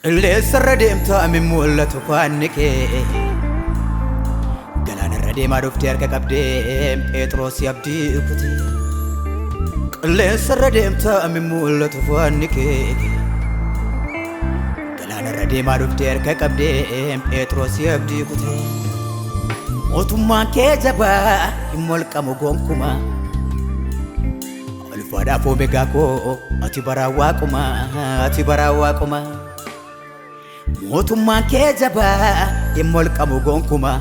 Qilleensarra deemtaa min mul'atu faanni kee. Galaanarra deemaa dhuftee harka qabdee Phexros abdii kutee. Qilleensarra deemtaa min mul'atu faanni kee. Galaanarra deemaa dhuftee harka qabdee Phexros abdii kutee. Mootummaan kee jabaa hin molqamu gonkumaa. Alfaadhaaf Omeegaa koo ati baraa waaquma, ati baraa waaquma. Mootummaan kee jabaa hin molqamu gonkumaa.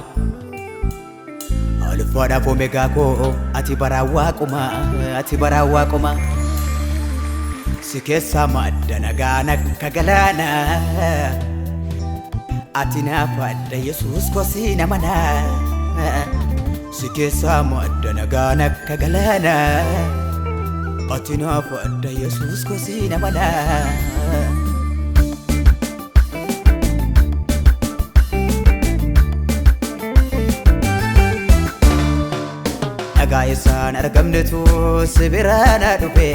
Alfaadhaaf Omeegaa koo ati baraa waaquma, ati baraa waaquma. Si keessaa madda nagaan akka galaanaa. Ati naaf adda Yesuus kosii nama naa. Si keessaa madda nagaan akka galaanaa. Ati naaf adda Yesuus kosii nama naa. Dhagaa isaan argamnetu si biraa na dhufe,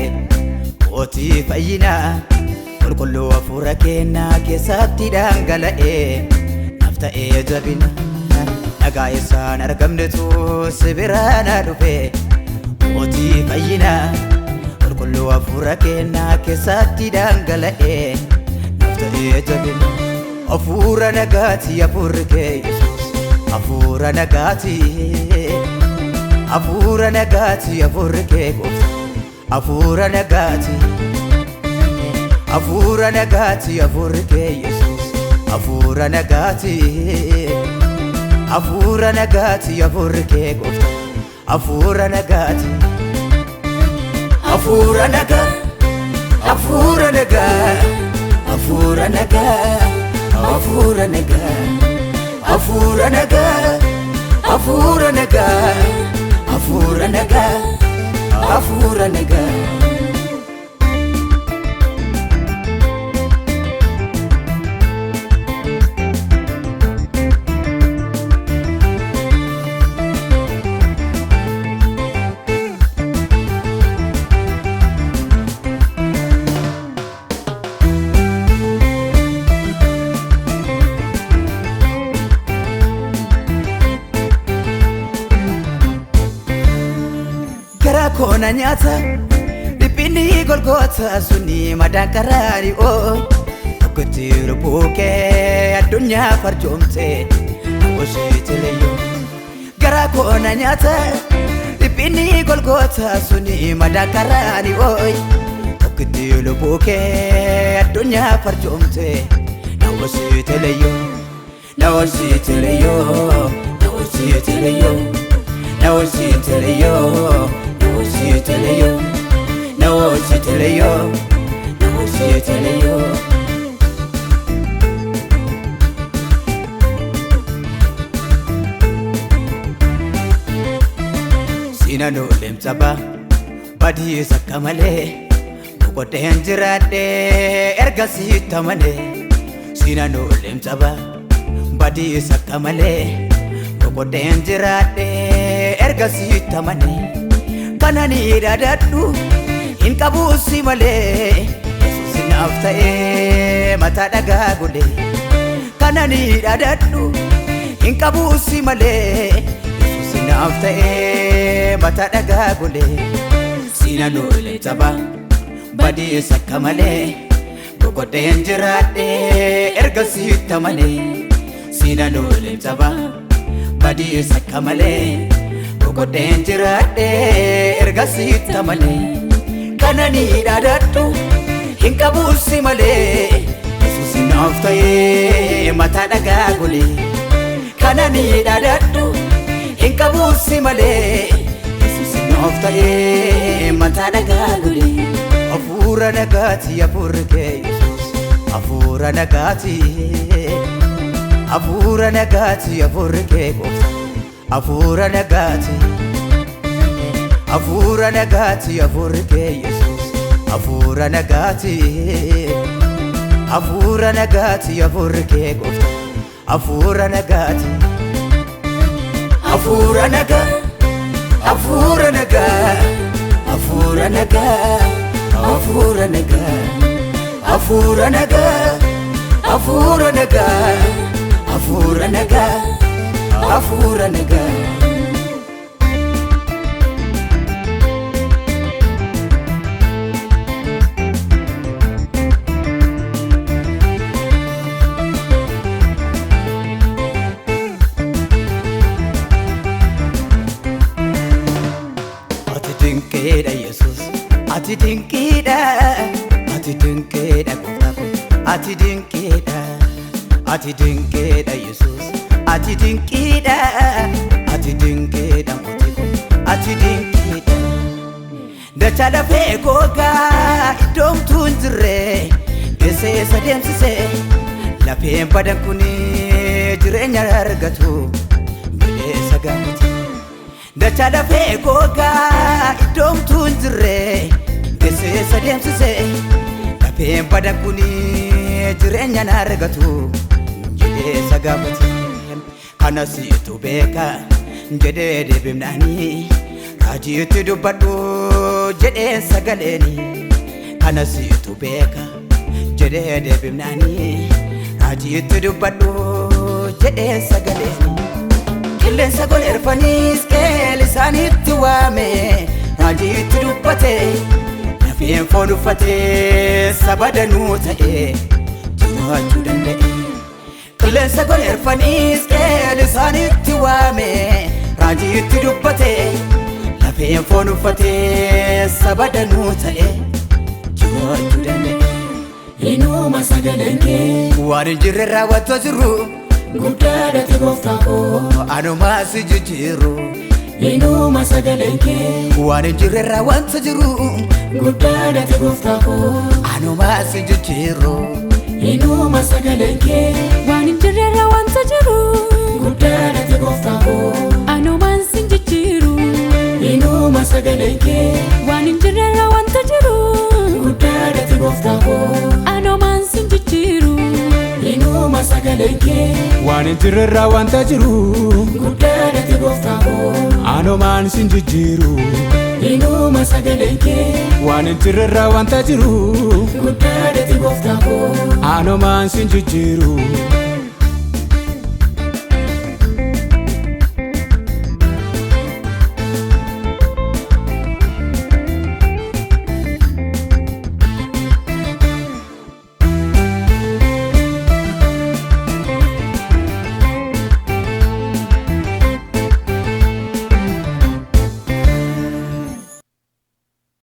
mootii fayyinaa. Qulqulluu hafuura kennaa keessatti dhangala'ee naaf ta'ee jabina. Dhagaa isaan argamnetu si biraa na dhufe, mootii fayyinaa. Qulqulluu hafuura kennaa keessatti dhangala'ee naaf ta'ee jabina. Hafuura nagaati hafuurri kee Yesuus, hafuura nagaati. Hafuura nagaati hafuurri kee Gooftaa, hafuura nagaati. Hafuura nagaati hafuurri kee Yesuus, hafuura nagaati. Hafuura nagaati hafuurri kee Gooftaa, hafuura nagaati. Hafuura nagaa, hafuura nagaa, hafuura nagaa, hafuura nagaa, hafuura nagaa, hafuura nagaa, hafuura nagaa, hafuura nagaa. Garaa koo na nyaata dhiphinni Golgoota suni madaan karaani oo tokkotti lubbuu kee addunyaa farjoomte hawwasiiti leyyoo. Garaa koo na nyaata dhiphinni Golgoota suni madaan karaani oo tokkotti lubbuu kee addunyaa farjoomte hawwasiiti leyyoo. Hawwasiiti leyyoo. Hawwasiiti leyyoo. Hawwasiiti leyyoo. Hawwasiiti leyyoo. Hawwasiiti leyyoo. Hawwasiiti leyyoo. Siina noolemsa badiis akka malee boqodheen jiraadhee erga sitti amanee. Siina noolemsa badiis akka malee boqodheen jiraadhee erga sitti amanee. Kana ni dhaadadhu hin qabuusi malee, Yesuus naaf ta'ee mataa dhagaa golee. Kana ni dhaadadhu hin qabuusi malee, Yesuus naaf ta'ee mataa dhagaa golee. Siina noolemsa badiis akka malee boqodheen jiraadhee erga sitti amanee. Siina noolemsa badiis akka malee boqodheen jiraadhee erga sitti amanee. Kana ni dhaadadhu hin qabuusi malee, Yesuus naaf ta'ee mataa dhagaa golee. Kana ni dhaadadhu hin qabuusi malee, Yesuus naaf ta'ee mataa dhagaa golee. Hafuura nagaati hafuurri kee Yesuus, hafuura nagaati. Hafuura nagaati hafuurri kee Gooftaa, hafuura nagaati. Hafuura nagaati hafuurri kee Yesuus, hafuura nagaati. Hafuura nagaati hafuurri kee Gooftaa, hafuura nagaati. Hafuura nagaa, hafuura nagaa, hafuura nagaa, hafuura nagaa, hafuura nagaa, Hafuura nagaa, hafuura nagaa, hafuura nagaa. Ati dinqiidha Yesuus, ati dinqiidha, ati dinqiidha gooftaa koo, ati dinqiidha, ati dinqiidha Yesuus, ati dinqiidha, ati dinqiidha mootii koo, ati dinqiidha. Dachaa lafee gogaa iddoomtuu hin jirre geessee isa deemsisee lafeen badan kun jireenya argatu jedhee isa gaafate. Dachaa lafee gogaa iddoomtuu hin jirre geessee isa deemsisee lafeen badan kun jireenya argatu jedhee isa gaafate. Kana siitu beeka jedhee deebifnaanii raajiitti dubbadhu jedhee sagaleeni. Kana siitu beeka jedhee deebifnaanii raajiitti dubbadhu jedhee sagaleeni. Qilleensa goleerfaniis qeel isaaniitti waame raajiitti dubbate lafeen foon uffatee saba danuu ta'e jiraachuu danda'e. Qilleensa goleerfaniis qeel isaaniitti waame raajiitti dubbate lafeen foon uffatee saba danuu ta'e jiraachuu danda'e. Inuma sagaleen kee Waan hin jirre raawwatoo jiru guddaadha ati gooftaa koo. Anumaa si jijjiiru. Inuma sagaleen kee Waan hin jirre raawwatoo jiru guddaadha ati gooftaa koo. Anumaa si jijjiiru. Inuma sagaleen kee Waan hin jirrerra wanta jiru guddaadha ati gooftaa koo. Anumaan sin jijjiiru. Inuma sagaleen kee Waan hin jirrerra wanta jiru guddaadha ati gooftaa koo. Anumaan sin jijjiiru. Inuma sagaleen kee Waan hin jirrerraa wanta jiru guddaadha ati gooftaa koo. Anumaan sin jijjiiru. Inuma sagaleen kee Waan hin jirrerraa wanta jiru guddaadha ati gooftaa koo. Anumaan sin jijjiiru.